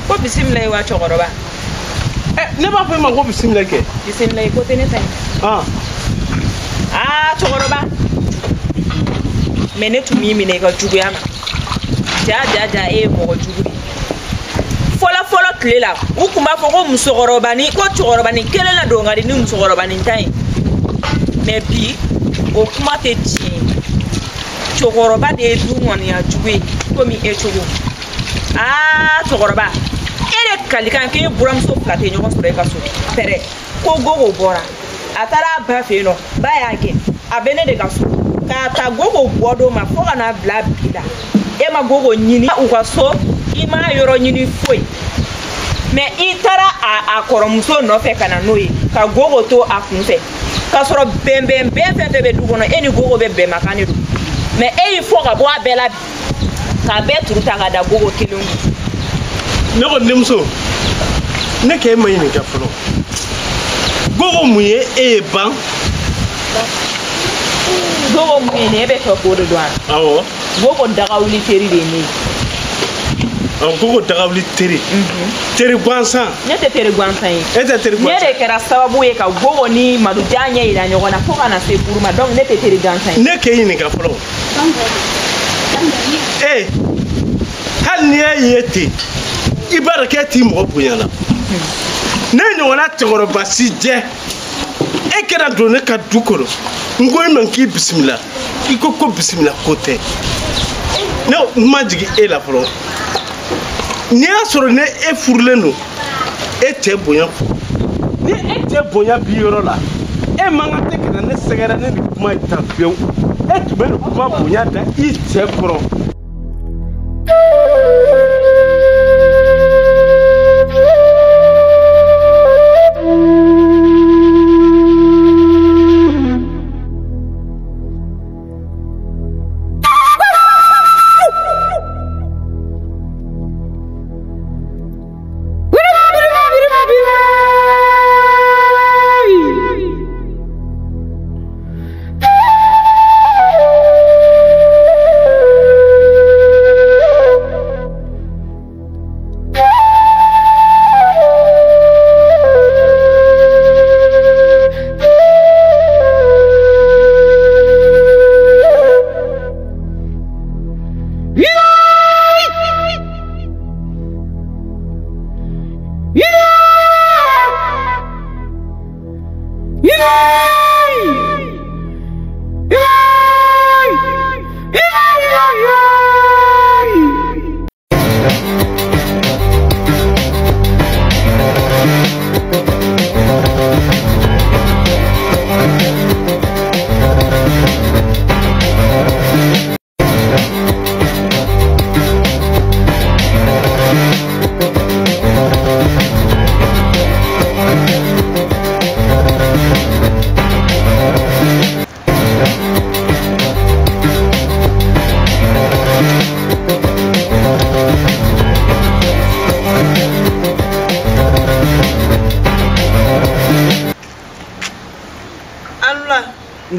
Ko bisimila ye wa cɛkɔrɔba? Ne b'a fɔ e ma ko bisimila kɛ. Bisimila ye ko tɛ ne ta ye. Aa cɛkɔrɔba, mɛ ne tun b'i minɛ i ka juguya ma. Ja ja ja, e ye mɔgɔ jugu de ye. Fɔlɔ fɔlɔ tile la, u tun b'a fɔ ko musokɔrɔbanin, ko cɛkɔrɔbanin kelen la don ka di ni musokɔrɔbanin ta ye. Mɛ bi o kuma tɛ tiɲɛ ye. Cɛkɔrɔba de ye du ŋaniya jugu ye komi e cogo. Aa cɛkɔrɔba, e de kalikan k'e buramuso fila tɛ ɲɔgɔn sɔrɔ e ka so. Pɛrɛ ko Gogo bɔra, a taara a ba fɛ yen nɔ, ba y'a gɛn, a bɛ ne de ka so. K'a ta Gogo bɔ don ma fo ka n'a bila bi la, e ma Gogo ɲini u ka so, i m'a yɔrɔ ɲini foyi. Mɛ i taara a kɔrɔmuso nɔfɛ ka na n'o ye, ka Gogo to a kun fɛ, k'a sɔrɔ bɛnbɛn bɛn fɛn fɛn bɛ du kɔnɔ, e ni Gogo bɛ bɛnmakan de don. Mɛ e y'i fɔ ka bɔ a bɛɛ la bi, k'a bɛɛ turu ta ka da Gogo kelen kun. Ne ko denmuso, ne k'e ma ɲininka fɔlɔ. Gogo mun ye e ye ban? Gogo mun ye ne ye, e bɛ fɛ k'o de dɔn wa? Awɔ. Gogo dagawuli teri de ye ne ye. Gogo dagawuli teri. Teri gansan. Ne tɛ teri gansan ye. E tɛ teri gansan. Ne de kɛra sababu ye ka Gogo ni Madujan ɲɛ yira ɲɔgɔn na fo ka na se furu ma, donc ne tɛ teri gansan ye. Ne k'e ɲininka fɔlɔ. Hali n'i y'a ye ten, i b'a dɔn k'e t'i mɔgɔ bonya la. Ne ɲɔgɔnna cɛkɔrɔba si jɛ, e kɛra don ne ka du kɔnɔ, n ko e ma k'i bisimila, i ko ko bisimila ko tɛ. Ne ma jigin e la fɔlɔ. N'i y'a sɔrɔ ne e furulen don, e cɛ bonya, ni e cɛ bonya b'i yɔrɔ la, e man kan tɛ ka na ne sɛgɛrɛ ne ni kuma in tan fiyewu. E tun bɛ nin kuma bonya da i cɛ kɔrɔ.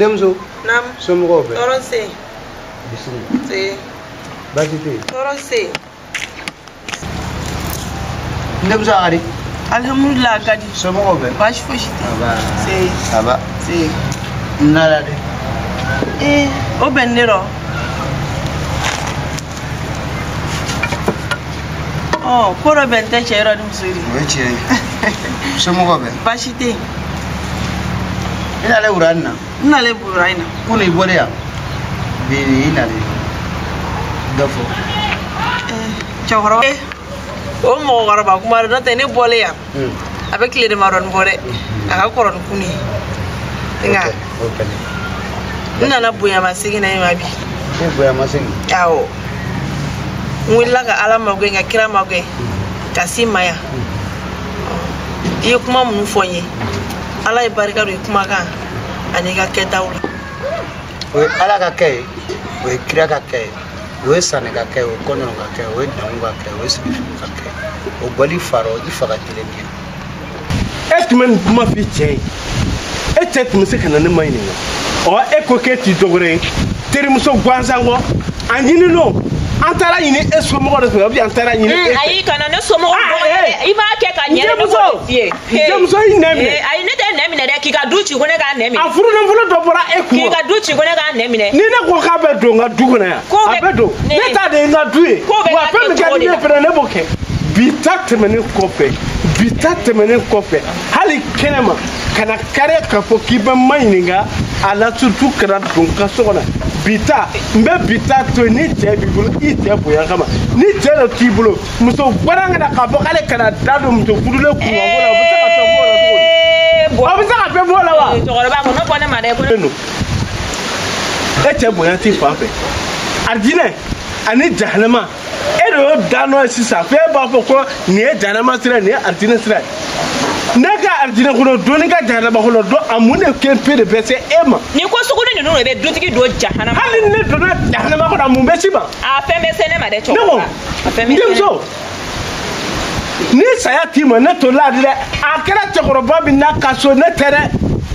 Denmuso. Naamu. Somɔgɔw bɛɛ. Tɔɔrɔ se. Bisimila. Se. Baasi tɛ yen. Tɔɔrɔ se. N denmuso a ka di. Alihamudulila a ka di. Somɔgɔw bɛɛ. Baasi fosi tɛ. Aba. Se. Aba. Se. N nana dɛ. Ee o bɛn ne rɔ. Ɔ ko dɔ bɛn tɛ cɛ yɔrɔ ni muso ye. O ye tiɲɛ ye. Somɔgɔw bɛɛ. Baasi tɛ yen. I nalen wura in na. N nalen wura in na. Kunun i bɔlen yan. Bi i nalen. Dɔ fɔ. Cɛkɔrɔba. O mɔgɔkɔrɔba kuma don n'o tɛ ne bɔlen yan. A bɛ tile damadɔni bɔ dɛ. A ka kɔrɔ ni kunun ye. Nka. N nana bonyamasegin na i ma bi. E bonyamasegin? Awɔ. N wulila ka Ala magɛn ka kira magɛn ka s'i ma yan. I ye kuma minnu fɔ n ye. Ala ye barika don i kumakan ani i ka kɛtaw la. O ye Ala ka kɛ ye, o ye kira ka kɛ ye, o ye sanɛ ka kɛ ye, o ye kɔɲɔ ka kɛ ye, o ye dangu ka kɛ ye, o ye sigifigiw ka kɛ ye. O bɔli farɔ i fa ka teli ni ye. E tun bɛ nin kuma f'i cɛ ye, e cɛ tun bɛ se ka na ne ma ɲininka. Ɔ e ko k'e t'i dɔwɛrɛ ye terimuso gansan kɔ a ɲini n'o an taara ɲini e somɔgɔ de fɛ ou bien an taara ɲini e fɛ. Ayi kana ne somɔgɔ dɔgɔya dɛ i b'a kɛ ka ɲɛ dɛ ne b'o de f'i ye. Denmuso y'i nɛn minɛ. Ayi ne tɛ nɛn minɛ dɛ k'i ka du ci ko ne k'a nɛn minɛ. A furunafolo dɔ bɔra e kun. K'i ka du ci ko ne k'a nɛn minɛ. Ni ne ko k'a bɛ don n ka du kɔnɔ yan. A bɛ don ne ta de ye n ka du ye. Wa fɛn min ka di ne fɛnɛ ne b'o kɛ. Bi ta tɛmɛnen kɔfɛ bi ta tɛmɛnen kɔfɛ hali kɛnɛma kana kariya k'a fɔ k'i bɛ ma ɲininka a la surtout kana don n ka so kɔnɔ. Bi ta n bɛ bi ta to yen ni cɛ b'i bolo i cɛ bonya kama ni cɛ dɔ t'i bolo muso bɔra ka na k'a fɔ k'ale kana da don muso furulen kunkanko la o bɛ se ka fɛn fɔ o la cogo di? O bɛ se ka fɛn fɔ o la wa? Cɛkɔrɔba ko ne bɔ ne ma dɛ ko ne. E cɛ bonya t'i fan fɛ arijinɛ ani jahanama e de y'o da nɔ ye sisan f'e b'a fɔ ko nin ye jahanama sira ye nin ye arijinɛ sira ye. Ne ka arijinɛ kɔnɔ don ni ka jahanama kɔnɔ don a mun de kɛ pe de bɛ se e ma. Nin ko suguni ninnu de bɛ dutigi don jahanama. Hali ni ne donna jahanama kɔnɔ a mun bɛ s'i ma. A fɛn bɛ se ne ma dɛ cɛkɔrɔba. Ne ko n denmuso ni saya t'i ma ne to la dɛ a kɛra cɛkɔrɔba min n'a ka so ne tɛ dɛ.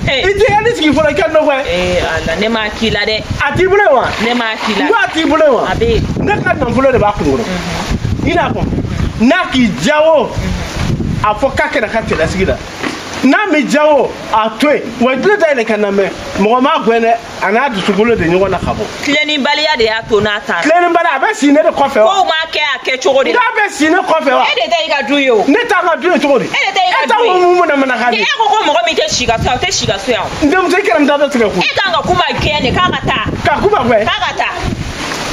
I tɛ yanni sigi fɔlɔ i ka nɔgɔ ye. Ala ne m'a k'i la dɛ. A t'i bolo yen wa. Ne m'a k'i la. N ko a t'i bolo yen wa. A bɛ yen. Ne ka nafolo de b'a kun kɔrɔ. I n'a fɔ n'a k'i diya o. A fɔ k'a kɛra ka cɛlasigi la n'a mi diya o a to yen wa tile da yɛlɛ ka na mɛ mɔgɔ m'a gɛn dɛ a n'a dusukolo de ɲɔgɔn na ka bɔ. Tilennibaliya de y'a to n'a taara. Tilennibaliya a bɛ si ne de kɔfɛ wa. Kow m'a kɛ a kɛcogo de la. N'a bɛ si ne kɔfɛ wa. E de ta y'i ka du ye o. Ne t'a ka du ye cogo di. E de ta y'i ka du ye. E ta ko mun na mana ka di. E ko ko mɔgɔ min tɛ si ka so yan o tɛ si ka so yan. N denmuso i kɛra n da dɔ tigɛ kun. E kan ka kuma gɛn de k'a ka taa. Ka kuma gɛn. K'a ka taa.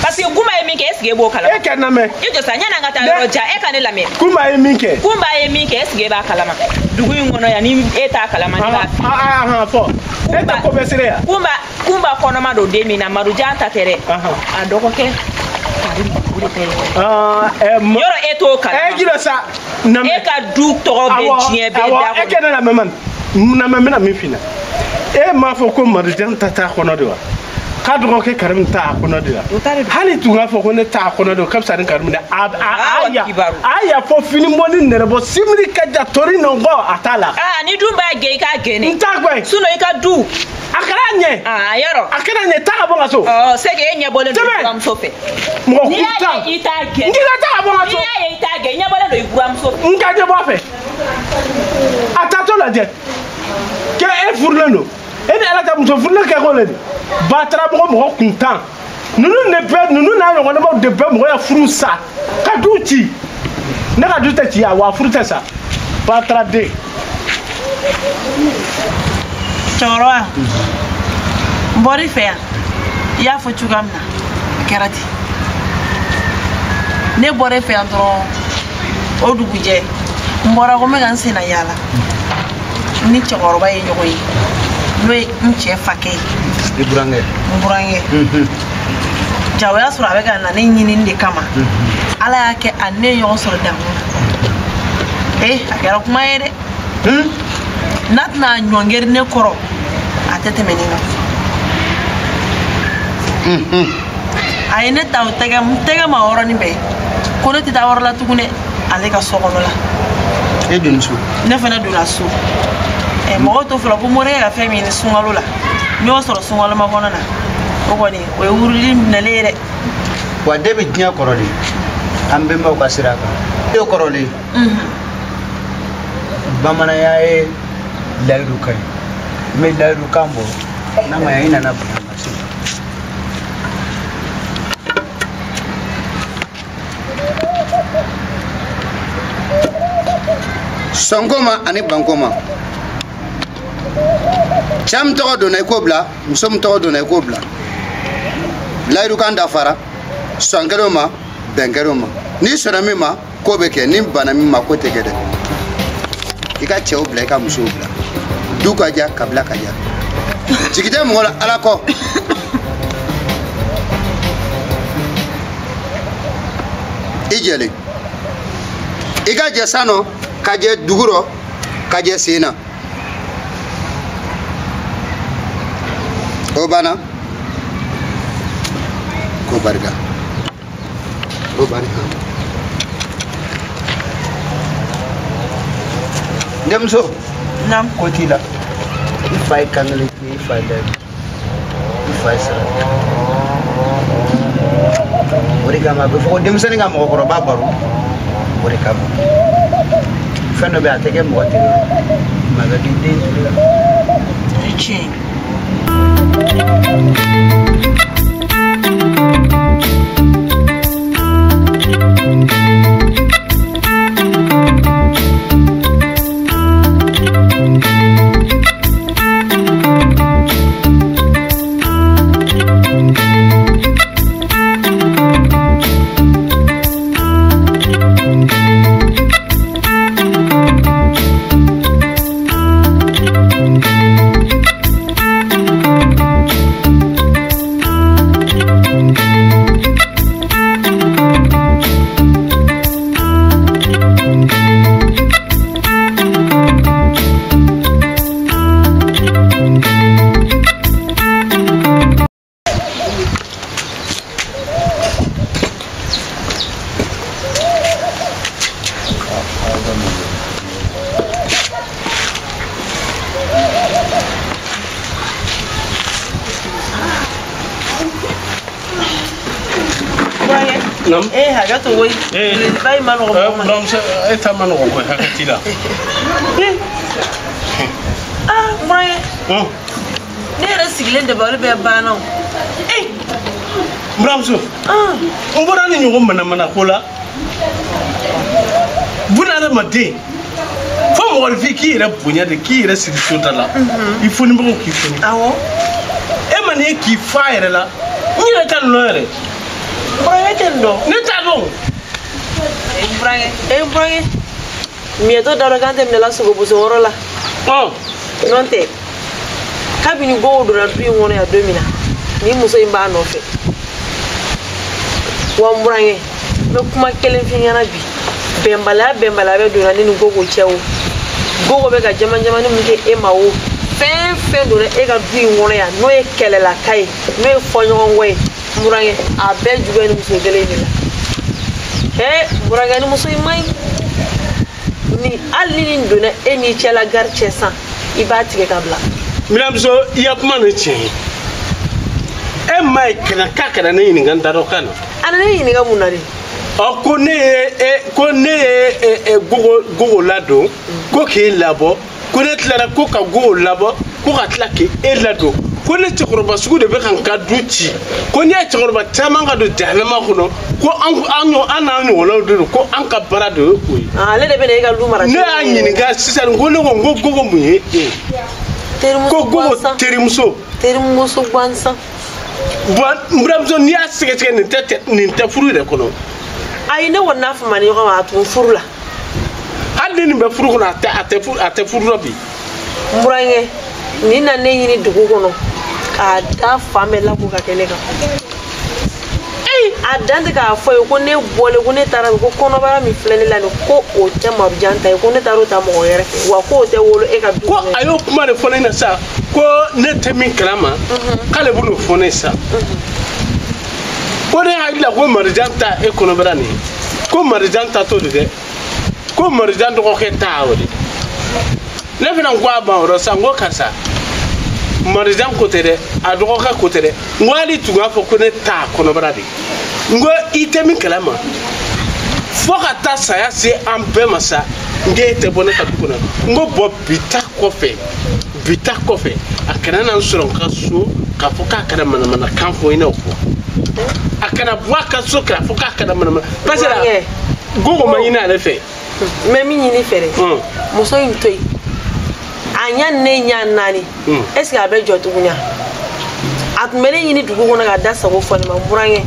Parce que Kumba ye min kɛ est ce que e b'o kalama. E ka n lamɛn. I jɔ sa yanni an ka taa yɔrɔ jan e ka ne lamɛn. Kumba ye min kɛ. Kumba ye min kɛ est ce que e b'a kalama. Dugu in kɔnɔ yan ni e t'a kalama ne b'a f'i ye. Fɔ e tɛ ko bɛɛ sere yan. Kumba kɔnɔma don den min na Marujan ta tɛ dɛ. A dɔgɔkɛ Karim o de ta ye. Yɔrɔ e t'o kalama. E jira sa. E ka du tɔgɔ bɛ diɲɛ bɛɛ da kɔnɔ. E ka ne lamɛn man lamɛn n bɛna min f'i ɲɛna. E m'a fɔ ko Marujan ta t'a kɔnɔ de wa. K'a dɔgɔkɛ Karim t'a kɔnɔ de la hali tun k'a fɔ ko ne t'a kɔnɔ de o ka fisa ni Karim dɛ a y'a fɔ fini bɔ ni nɛrɛ bɔ simiri ka ja tori nɔngɔ a t'a la. Ni dun b'a gɛn i k'a gɛn dɛ. N t'a gɛn. Sinon i ka du. A kana ɲɛ. A yɔrɔ. A kana ɲɛ taa ka bɔ n ka so. Ɔ c'est que e ɲɛ bɔlen don i buramuso fɛ. Mɔgɔ kun tan. N'i y'a ye i t'a gɛn. N k'i ka taa ka bɔ n ka so. N'i y'a ye i t'a gɛn i ɲɛ bɔlen don i buramuso fɛ. N ka ɲɛ bɔ a fɛ. A taatɔ lajɛ. Kɛ e furulen don. E ni Ala ta muso furulen kɛ ko le de batara mɔgɔ mɔgɔ kun tan ninnu de bɛ ninnu n'a ɲɔgɔnnaw de bɛ mɔgɔ ya furu sa ka du ci ne ka du tɛ ci yan wa furu tɛ sa batara den. Cɛkɔrɔba n bɔr'i fɛ yan i y'a fɔ cogoya min na a kɛra ten ne bɔra e fɛ yan dɔrɔn o dugujɛ n bɔra ko n bɛ ka n senna yaala n ni cɛkɔrɔba ye ɲɔgɔn ye. N'o ye n cɛ fakɛ ye. I burankɛ. N burankɛ. Ja o y'a sɔrɔ a bɛ ka na ne ɲinini de kama. Ala y'a kɛ a ne ye ɲɔgɔn sɔrɔ dankun na. A kɛra kuma ye dɛ. N'a tɛna ɲɔngiri ne kɔrɔ a tɛ tɛmɛ ne kan. A ye ne ta o tɛgɛ n tɛgɛ ma yɔrɔnin bɛɛ ko ne tɛ taa yɔrɔ la tuguni dɛ ale ka so kɔnɔ la. E donna so. Ne fana donna so. Mɔgɔw t'o fɔlɔ ko morikɛ ka fɛn min ɲini sunkalo la N y'o sɔrɔ sunkalo makɔnɔ na. O kɔni o ye wurudi minɛlen ye dɛ. Wa den bɛ diɲɛ kɔrɔlen, an bɛnbaw ka sira kan. Den kɔrɔlen. Bamananya ye layidu kan ye. N bɛ layidu kan bɔ n'a ma ɲɛ i nana bonya ma se. Sɔnko ma ani banko ma. Cɛ min tɔgɔ donna i k'o bila, muso min tɔgɔ donna i k'o bila. Layidu kan dafara, sɔn kɛra o ma, bɛn kɛra o ma. N'i sɔnna min ma, ko bɛ kɛ, n'i banna min ma, ko tɛ kɛ dɛ. I ka cɛw bila, i ka musow bila. Du ka diya, kabila ka diya. Jigi tɛ mɔgɔ la Ala kɔ. I jɛlen. I ka jɛ san nɔ, ka jɛ dugu rɔ, ka jɛ sen na. O banna. Ko barika. O barika. Denmuso. Naam. Ko t'i la. I fa ye kan kelen k'i ye, i fa ye layidu. I fa ye sira. O de kama a bɛ fɔ ko denmisɛnnin ka mɔgɔkɔrɔba baro. O de kama. Fɛn dɔ bɛ yen a tɛ kɛ mɔgɔ teri ye. Maa bɛ k'i den teri la. O ye tiɲɛ ye. Nam. Hakɛ to koyi. Ba in ma nɔgɔn mɔgɔ ma. Buramuso, e ta ma nɔgɔn koyi, hakɛ t'i la. Ah, burankɛ. Ne yɛrɛ sigilen dabali bɛɛ banna o. Buramuso. N bɔra ni ɲɔgɔn manamana ko la. Bunadamaden, fo mɔgɔninfin k'i yɛrɛ bonya de, k'i yɛrɛ siri so da la. I fonibagaw k'i foni. Awɔ. E ma nin ye k'i fa yɛrɛ la. N yɛrɛ t'a nɔ yɛrɛ. Burankɛ tɛ nin dɔn. Ne t'a dɔn. Burankɛ. Burankɛ. Miɲɛtɔ da dɔ k'an tɛ minɛla sogoboso yɔrɔ la. N'o tɛ, kabini gogo donna du in kɔnɔ yan don min na, nin muso in b'a nɔfɛ. Wa n burankɛ, n bɛ kuma kelen f'i ɲɛna bi. Bɛnbaliya bɛ donna ne ni gogo cɛ o. Gogo bɛ ka jama jamani min kɛ e ma o. Fɛn fɛn donna e ka du in kɔnɔ yan, n'o ye kɛlɛlaka ye, n'o ye fɔɲɔgɔnkɔ ye. Burankɛ, a bɛɛ juguya ni muso kelen de la. Burankɛ ni muso in man ɲi. Ni hali ni nin donna e n'i cɛla gari cɛ san, i b'a tigɛ ka bila. Buramuso, i ya kuma nin tiɲɛ ye. E ma ye kɛnɛ k'a kana ne ɲininka n da dɔ kan na. A nana ne ɲininka mun na de? Ɔ ko ne ye gogo ladon, ko k'e labɔ, ko ne tilara ko ka gogo labɔ, ko ka tila k'e ladon. Ko ne cɛkɔrɔba sugu de bɛ ka n ka du ci, ko n'i ye cɛkɔrɔba caman ka don jahanama kɔnɔ, ko an n'an ɲɔgɔnnaw de don, ko an ka baara de ye o ye. Ale de bɛ na e ka du mara. Ne y'a ɲininka sisan, ko ne ko n ko gogo mun ye e ye? Ko gogo terimuso. Terimuso gansan. Bon, n buramuso, n'i y'a sɛgɛsɛgɛ nin tɛ furu yɛrɛ kɔnɔ. Ayi, ne kɔni n'a fama ni ɲɔgɔn ma, a tun furu la. Hali ni nin bɛ furu kɔnɔ, a tɛ furu la bi. N burankɛ, nin na ne ɲini dugu kɔnɔ k'a da fan bɛɛ lako ka kɛ ne kan. A dan tɛ k'a fɔ ye ko ne bɔlen ko ne taara ko kɔnɔbara min filɛ ne la nin ko o tɛ Marujan ta ye, ko ne taara o ta mɔgɔ wɛrɛ fɛ, wa k'o tɛ wolo e ka du kɔnɔ. Ko a y'o kuma de fɔ ne ɲɛna sa, ko ne tɛ min kalama, k'ale bɛ n'o fɔ ne sa. Ko ne hakili la ko Marujan ta e kɔnɔbara nin ye, ko Marujan ta t'o de dɛ, ko Marujan dɔgɔkɛ ta o de. Ne fana ko a ban o rɔ sa, n ko karisa, Marijan ko tɛ dɛ, a dɔgɔkɛ ko tɛ dɛ. N ko hali tun k'a fɔ ko ne t'a kɔnɔbara de. N ko i tɛ min kalama. Fo ka taa saya se an bɛɛ ma sa, n k'e tɛ bɔ ne ka du kɔnɔ. N ko bɔn bi ta kɔfɛ, bi ta kɔfɛ, a kana na n sɔrɔ n ka so k'a fɔ k'a kana manamanakan fɔ i n'o fɔ. A kana bɔ a ka so k'a fɔ k'a kana manamana. Parce que gogo ma ɲini ale fɛ. N bɛ min ɲini fɛ dɛ, muso in to yen. A ɲɛ ne ɲɛ naani, est ce que a bɛ jɔ tuguni wa? A tun bɛ ne ɲini dugu kɔnɔ ka da sago fɔ ne ma n burankɛ.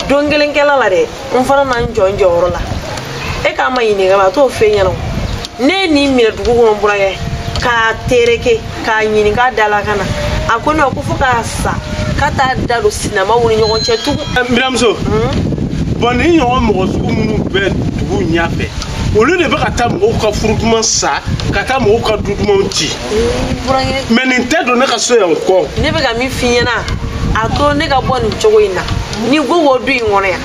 Don kelen kɛla la dɛ, n fana na n jɔ n jɔyɔrɔ la. E k'a ma ɲininka ma, a t'o f'e ɲɛna o. Ne ye nin minɛ dugu kɔnɔ n burankɛ, k'a tereke, k'a ɲininka da la ka na. A ko ne ma ko fo k'a sa, k'a t'a da don sinamaw ni ɲɔgɔn cɛ tugun. N buramuso, bɔn nin ɲɔgɔn mɔgɔ sugu minnu bɛ dugu ɲɛfɛ, olu de bɛ ka taa mɔgɔw ka furu duman sa, ka taa mɔgɔw ka du dumanw ci. Mais nin tɛ don ne ka so yan kɔ. Ne bɛ ka min f'i ɲɛna, a to ne ka bɔ nin cogo in na. Ni gogo du in kɔnɔ yan,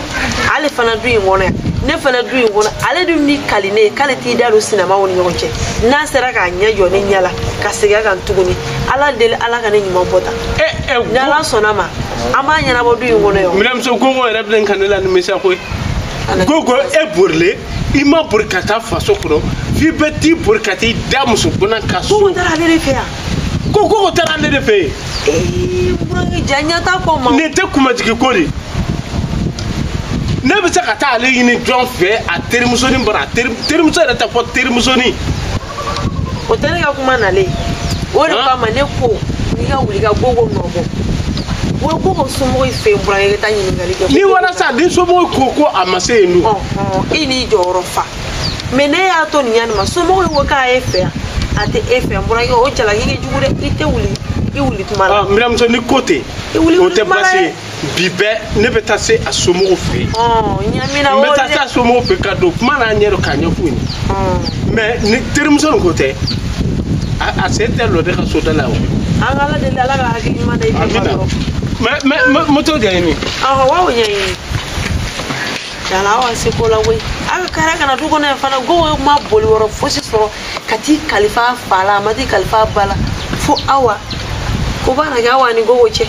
ale fana du in kɔnɔ yan, ne fana du in kɔnɔ, ale dun b'i kali ne ye k'ale t'i da don sinamaw ni ɲɔgɔn cɛ. N'a sera k'a ɲɛ jɔ ne ɲɛ la ka segin a kan tuguni, Ala deli Ala ka ne ɲuman bɔ tan. Ni Ala sɔnna ma, an b'a ɲɛnabɔ du in kɔnɔ yan. Buramuso, gogo yɛrɛ bɛna ka ne la nimisa koyi. Gogo e borilen, i ma bori ka taa faso kɔnɔ, f'i bɛ t'i bori ka t'i da muso gona ka so. Gogo taara ale de fɛ yan. Ko gogo taara ale de fɛ yen. Ee, burankɛ ja ɲɛ t'a kɔ ma. Nin tɛ kumajigin ko de. Ne bɛ se ka taa ale ɲini jɔn fɛ, a terimusonin bara, a terimuso yɛrɛ tɛ fɔ terimusonin. O tɛ ne ka kuma nalen. O de kama ne ko n'i ka wuli ka gogo nɔ bɔ. O gogo somɔgɔw fɛ yen, burankɛ ka taa ɲininkali kɛ. Ni walasa ni somɔgɔw ko ko a ma se yen dun. I n'i jɔyɔrɔ fa. Mais ne y'a to nin ɲani ma, somɔgɔw ko k'a ye fɛ yan, a tɛ e fɛ yan, burankɛ o jalaki kɛ jugu dɛ, i tɛ wuli i wuli tuma la. N buramuso ni ko tɛ. O tɛ baasi ye. Bi bɛɛ ne bɛ taa se a somɔgɔw fɛ yen. Ɲamina o dɛ. N bɛ taa se a somɔgɔw fɛ ka don kuma n'a ɲɛ dɔn k'a ɲɛf'u ɲɛna. Mais ni terimuso nin ko tɛ, a sen tɛ lɔ ne ka so da la o. An ka Ala deli Ala ka hakili ɲuman da i ma dɔrɔn. Mais moto ɲɛɲini. Ɔhɔn, wa o ɲɛɲini. Yala aw se ko la koyi. A ka kari kana du kɔnɔ yan fana, gogo ma boli yɔrɔ fosi sɔrɔ ka t'i kalifa a fa la, a ma t'i kalifa a ba la fo awa. Ko b'a na kɛ awa ni gogo cɛ.